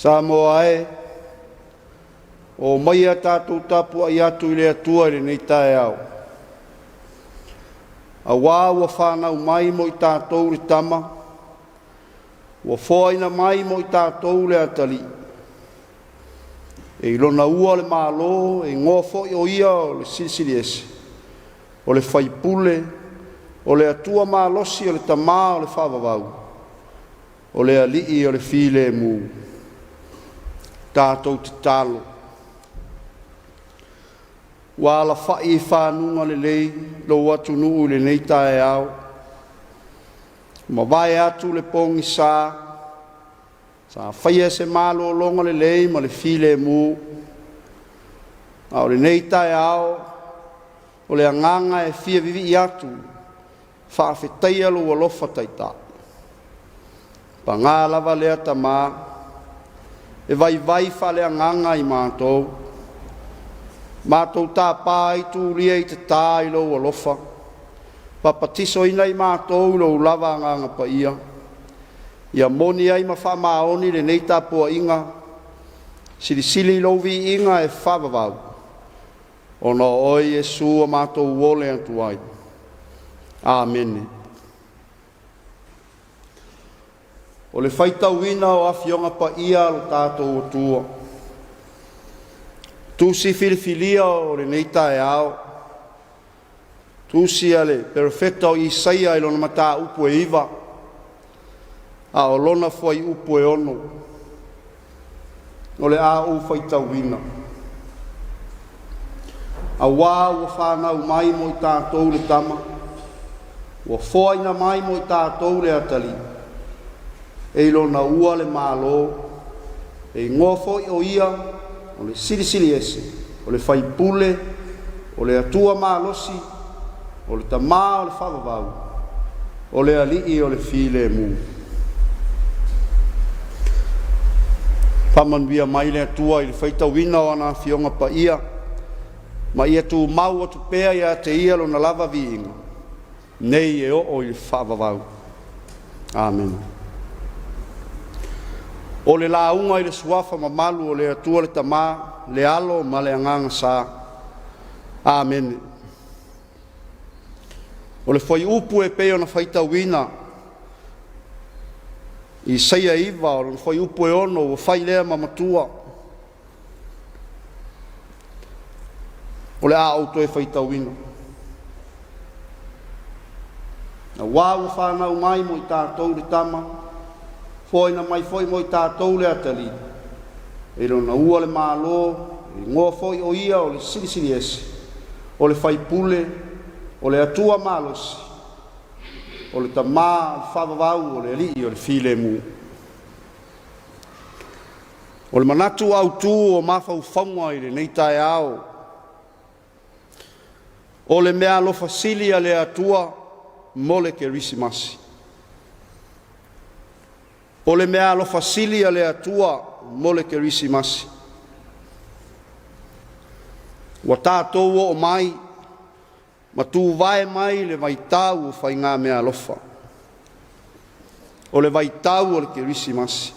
Samoa e, omaia tatou tapuai atu i le Atua i lenei taeao, auā ua fanau mai mo i tatou le Tama, ua foaina mai mo i tatou le Atalii, e i lona ua le Malo, e igoa foi o ia o le Silisili Ese, o le Faipule, o le Atua malosi, o le Tama o le Faavavau, o le Alii o le Filemu. Tatou tatalo. Ua alafai i fanuga lelei lou atunuu i lenei taeao, mavae atu le pogisa, sa faia se malologa lelei ma le filemu, a o lenei taeao, o le agaga e fia vivii atu, faafetaia lou alofa taitai. Paga lava lea Tama, e vaivai faaleagaga i matou, matou tapa ai tulia i tata i lou alofa, papatisoina i matou i lou lava Agaga Paia, ia moni ai ma faamaoni lenei tapuaiga, silisili lou viiga e faavavau, ona o oe Iesu ua matou ole atu ai. Amene. O le faitauina o Afioga Paia a lo tatou Atua, tusi filifilia o lenei taeao, tusi a le Perofeta o Isaia i lona mataupu e 9, a o lona fuaiupu e 6, o le a ou faitauina. Auā ua fanau mai mo i tatou le Tama, ua foaina mai mo i tatou le Atalii, e i lona ua le Malo, e igoa foi o ia o le Silisili Ese, o le Faipule, o le Atua malosi, o le Tama o le Faavavau, o le Alii o le Filemu. Faamanuia mai le Atua i le faitauina o ana Afioga Paia, ma ia tumau atu pea ia te Ia lona lava viiga, nei e oo i le faavavau. Amene. O le lauga i le Suafa mamalu o le Atua le Tama, le Alo ma le Agaga Sa. Amene. O le fuaiupu e pei ona faitauina, Isaia 9, o lona fuaiupu e 6, ua fai lea ma matua. O le a ou toe faitauina. Auā ua fanau mai mo i tatou le Tama, foaina mai foi mo i tatou le Atalii, e i lona ua le Malo, e igoa foi o ia o le Silisili Ese, o le Faipule, o le Atua malosi, o le Tama o le Faavavau, o le Alii o le Filemu. O le manatu autu o mafaufauga i lenei taeao, o le meaalofa sili a le Atua mo le Kerisimasi. O le meaalofa sili a le Atua mo le Kerisimasi. Ua tatou oo mai ma tuvae mai le vaitau o faigameaalofa, o le vaitau o le Kerisimasi.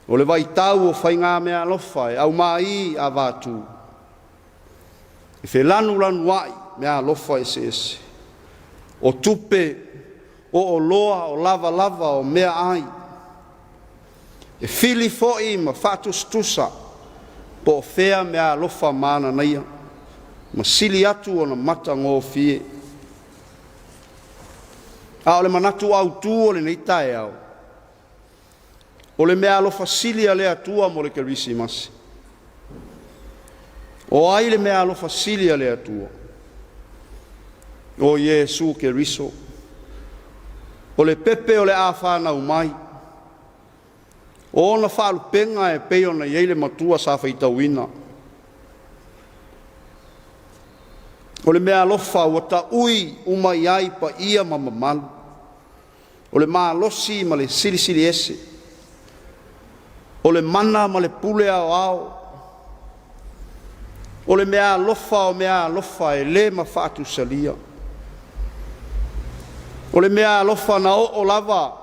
O le vaitau o faigameaalofa e aumai avatu, e felanulanuai meaalofa eseese, o tupe, o oloa, o lavalava, o meaai. E fili foi ma faatusatusa po o fea meaalofa mananaia ma sili atu ona matagofie. A o le manatu autu o lenei taeao, o le meaalofa sili a le Atua mo le Kerisimasi. O ai le meaalofa sili a le Atua? O Iesu Keriso, o le pepe o le a fanau mai. O ona faalupega e pei ona i ai le matua sa faitauina. O le meaalofa ua taui uma i ai paia ma mamalu, o le malosi ma le silisili ese, o le mana ma le pule aoao, o le meaalofa o meaalofa e le mafaatusalia, o le meaalofa na oo lava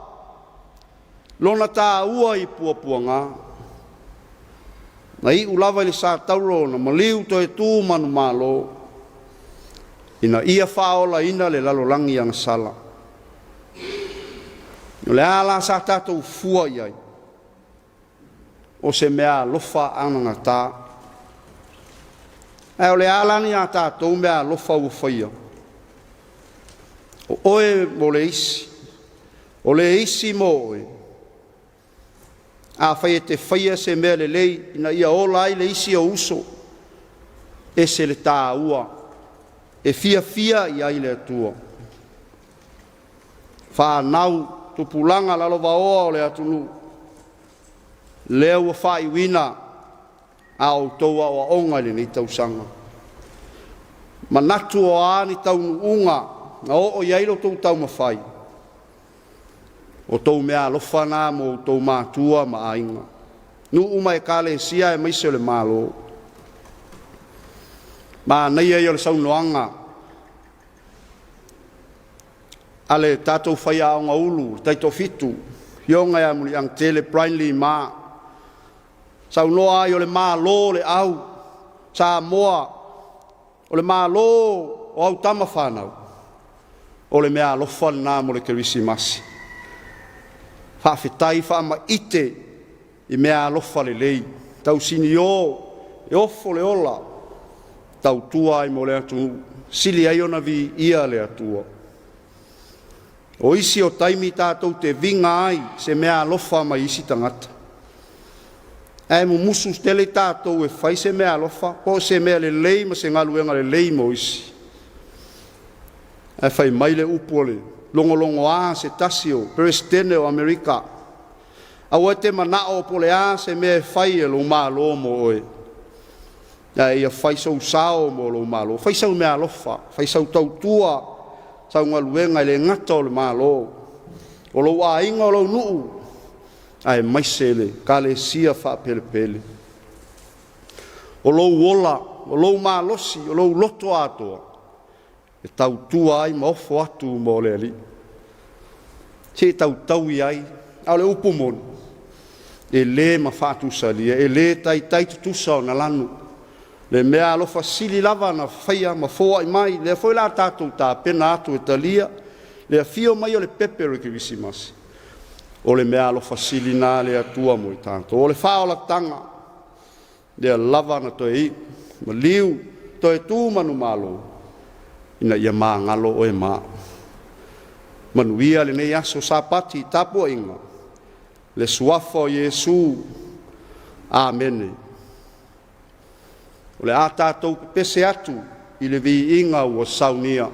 Lona taua i puapuaga. Na iu lava i le satauro na maliu toe tu manumalo, ina ia faaolaina le lalolagi agasala. O le a la sa tatou fua i ai? O se meaalofa anagata. Ae o le a la ni a tatou meaalofa ua faia? O oe mo le isi, o le isi mo oe. Afai e te faia se mea lelei ina ia ola ai le isi ou uso, e ese le taua, e fiafia i ai le Atua. Fanau, tupulaga lalovaoa o le atunuu, lea ua faaiuina a outou aoaoga i lenei tausaga. Manatu o a ni taunuuga na oo i ai lo outou taumafai, o outou meaalofa na mo outou matua ma aiga, nuu ma ekalesia aemaise o le Malo. Manaia ia o le saunoaga a le tatou faiaoga ulu le taitoafitu, le afioga ia Muliagatele Brian Lee Ma, saunoa ai, o le Malo o le au, Samoa o le Malo o au tama fanau, o le meaalofa lena mo le Kerisimasi. Faafetai faamaite i meaalofa lelei, tausinio e ofo le ola, tautua ai mo le atunuu, sili ai ona viia le Atua. O isi o taimi tatou te viga ai i se meaalofa mai isi tagata, ae mumusu tele tatou e fai se meaalofa po o se mea lelei ma se galuega lelei mo isi. Ae fai mai le upu a le logologoa a se tasi o Peresetene o Amerika, aua e te manao po o le a se mea e fai e lou malo mo oe, ae ia fai sou sao mo lou malo, fai sau meaalofa, fai sau tautua, sau galuega e le gata o le Malo, o lou aiga, o lou nuu, aemaise le Ekalesia faapelepele. O lou ola, o lou malosi, o lou loto atoa, e tautua ai ma ofo atu mo le Alii. Se tautaui ai, a o le upu moni, e le ma faatusalia, e le taitai tutusa ona lanu le meaalofa sili lava na faia ma foai mai, lea foi o le a tatou tapena atu e talia le afio mai o le pepe o le Kerisimasi, o le meaalofa sili lena a le Atua mo i tatou, o le faaolataga, lea lava na toe iu, maliu, toe tu manumalo, ina ia magalo oe ma au. Manuia lenei aso Sapati, tapuaiga i le Suafa o Iesu. Amene. O le a tatou pepese atu i le viiga ua saunia.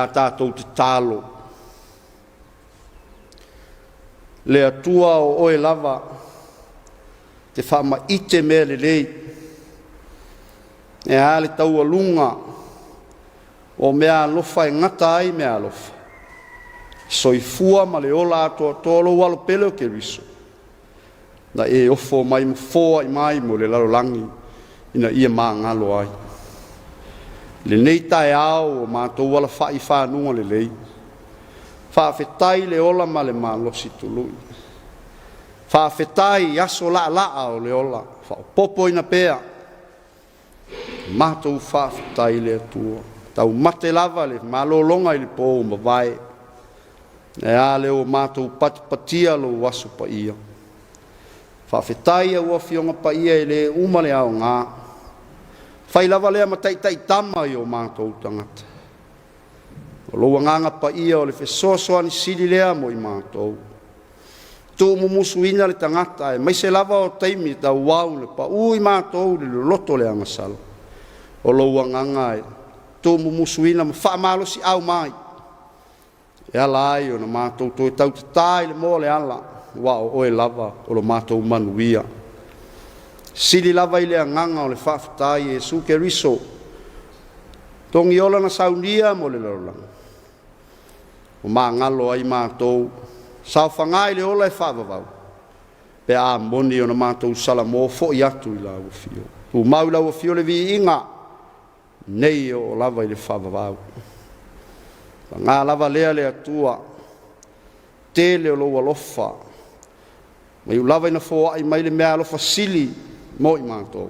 Le a tatou tatalo. Le Atua o oe lava te faamaite mea lelei, e a le taualuga o meaalofa e gata ai meaalofa, soifua ma le ola atoatoa o lou Alo pele o Keriso, na e ofo mai ma foai mai mo le lalolagi ina ia magalo ai. I lenei taeao ua matou alafai i fanuga lelei, faafetai le ola ma le malosi tului, faafetai i aso laalaa o le ola, faaopoopoina pea. Matou faafetai i le Atua. Taumate lava le malologa i le po ua mavae, ae a lea ua matou patipatia lou aso paia. Faafetai i au Afioga Paia e le uma le aoga, fai lava lea ma taitaitama i o matou tagata. O lou Agaga Paia o le fesoasoani sili lea mo i matou, tuumumusuina le tagata aemaise lava o taimi e tauau ina pau i matou i le loloto o le agasala. O lou Agaga e tuumumusuina ma faamalosiau mai e ala ai ona matou toe tautatā i le moa o le ala, aua o Oe lava o lo matou manuia. Sili lava i le agaga o le faafetai, Iesu Keriso togiola na saunia mo le lalolagi, ua magalo ai matou, saofaga i le ola e faavavau, pe a moni ona matou salamo foi atu i lau Afio. Tumau i lau Afio le viiga nei e oo lava i le faavavau. Paga lava lea le Atua, tele o lou alofa, e ui lava ina foai mai le meaalofa sili mo i matou,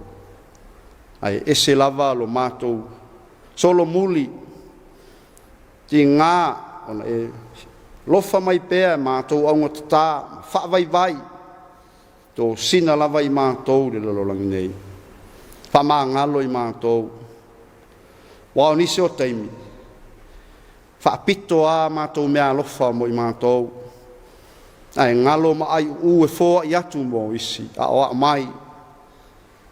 ae ese lava lo matou solomuli, tiga ona e alofa mai pea i matou augatata ma faavaivai, tosina lava i matou i le lalolagi nei, faamagalo i matou. Aua o nisi o taimi, faapito lava a matou meaalofa mo i matou, ae galo ma aiuu e foai atu mo isi, aoao mai,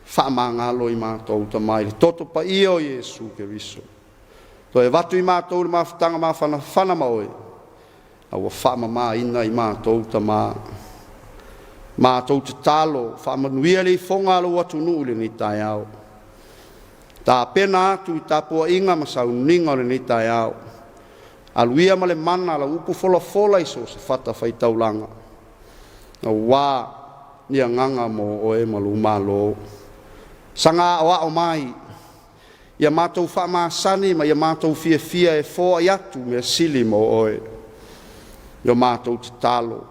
faamagalo i matou Tama i le toto paia o Iesu Keriso. Toe avatu i matou le mafutaga mafanafana ma Oe, a ua faamamaina i matou Tama. Matou tatalo, faamanuia le ifoga a lou atunuu i lenei taeao, tapena atu i tapuaiga ma sauniga o lenei taeao. Alu ia ma le mana a lau upu folafola i so o se fatafaitaulaga, aua ni agaga mo Oe ma lou Malo. Saga aoao mai, ia matou faamasani ma ia matou fiafia e foai atu mea sili mo Oe. I o matou tatalo,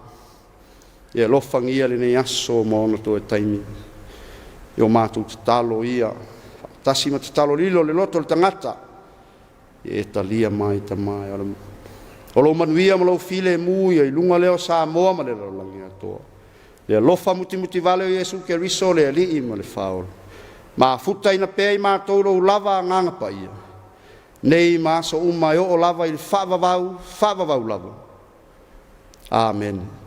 ia alofagia lenei aso ma ona toe taimi. I o matou tatalo ia faatasi ma tatalo lilo i le loto o le tagata, ia e talia mai Tama. O lou manuia ma lou filemu ia i luga lea o Samoa ma le lalolagi atoa. Le alofa mutimutivale o Iesu Keriso le Alii ma le Faaola, mafutaina pea i matou lou lava Agaga Paia, nei ma aso uma e oo lava i le faavavau, faavavau lava. Amene.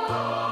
Atua.